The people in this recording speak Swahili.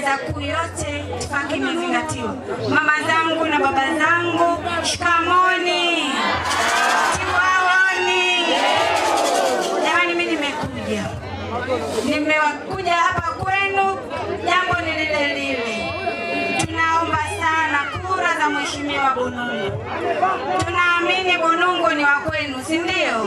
Meza kuu yote itifaki imezingatiwa. Mama zangu na baba zangu, shikamoni, tiwaoni. Jamani, mimi nimekuja hapa kwenu, jambo ni lile lile. Tunaomba sana kura za Mheshimiwa Bunungu. Tunaamini Bunungu ni wa kwenu, si ndio?